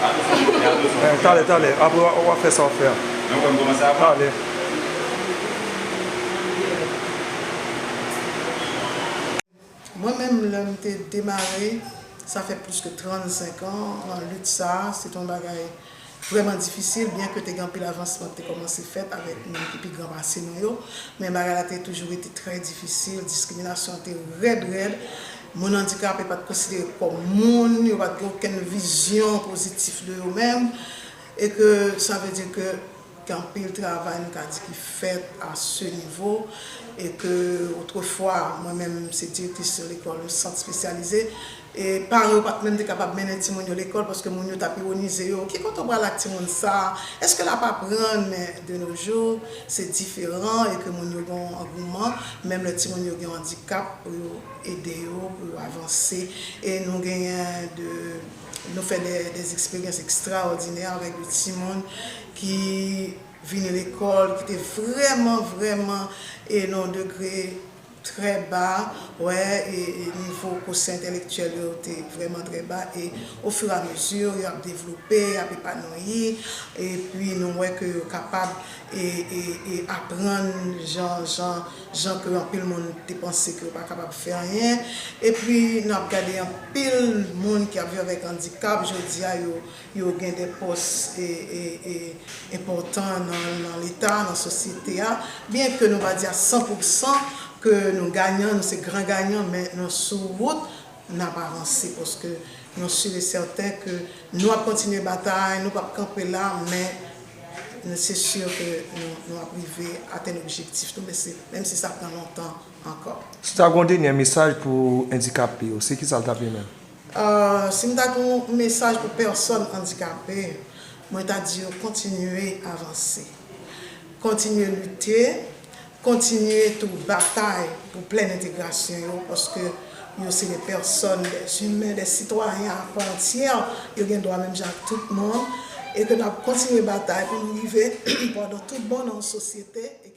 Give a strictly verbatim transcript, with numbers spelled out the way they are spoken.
Eh, talè, talè. Apre, w a, w a fè sa w fè a. Talè. Mwen menm, lè m te demare, sa fè plis ke trannsenk an, nan lit sa a, se te yon bagay vrèman difisil, byen ke te gen anpil avansman ki te kòmanse fèt avèk moun ki pi gran pase nou yo, men bagay la te toujou rete trè difisil, diskriminasyon an te rèd, rèd. Moun andikape pa t konsidere kòm moun, yo pa t gen okenn vizyon pozitif de yo menm, e ke sa vle di ke gen anpil travay, nou ka di, ki fèt a se nivo, e ke otrefwa, mwen menm, se direktris yon lekòl, yon sant espesyalize, e paran yo pa t menm te kapab mennen timoun yo lekòl, paske moun yo t ap ironize yo, "Ki kote w pral ak timoun sa a? Èske l ap aprann?" Men de nos jours, se diferan, e ke moun yo gen yon angouman, menm lè timoun yo gen yon andikap, pou yo ede yo, pou yo avanse. E nou genyen de, nou fè de, de eksperyans ekstraòdinè avèk de timoun ki vini lekòl, ki te vrèman, vrèman, e nan yon degre trè ba, wè, e, e nivo kosyan entèlektyèl yo te vrèman trè ba, e ofiramezi, y ap devlope, y ap epanouyi, epi nou wè ke yo kapab e, e, e aprann jan, jan, jan ke anpil moun te panse ke yo pa kapab fè anyen. Epi, n ap gade anpil moun ki ap viv avèk andikap, jodi a, yo, yo gen de pòs e, e, e, enpòtan nan, nan Leta, nan sosyete a. Byen ke nou pa di a san pou san ke nou ganyan, nou se gran ganyan, men nou sou wout, n ap avanse, paske nou si e sèten ke nou ap kontinye batay, nou p ap kanpe la, men se si ke nou, nou ap rive atenn objektif nou, men se, menm si sa pran lontan ankò. Si w ta gen yon dènye mesaj pou andikape yo, se kisa l t ap ye menm? Ah, si m ta gen yon mesaj pou pèsòn andikape, mwen ta di yo kontinye avanse. Kontinye lite, kontinye tou batay pou plèn entegrasyon yo, paske yo se de pèsòn, de imen, de sitwayen a pa antyè, yo gen dwa menm jan ak tout moun, e ke n ap kontinye batay pou nou rive, padon, tout bon nan yon sosyete.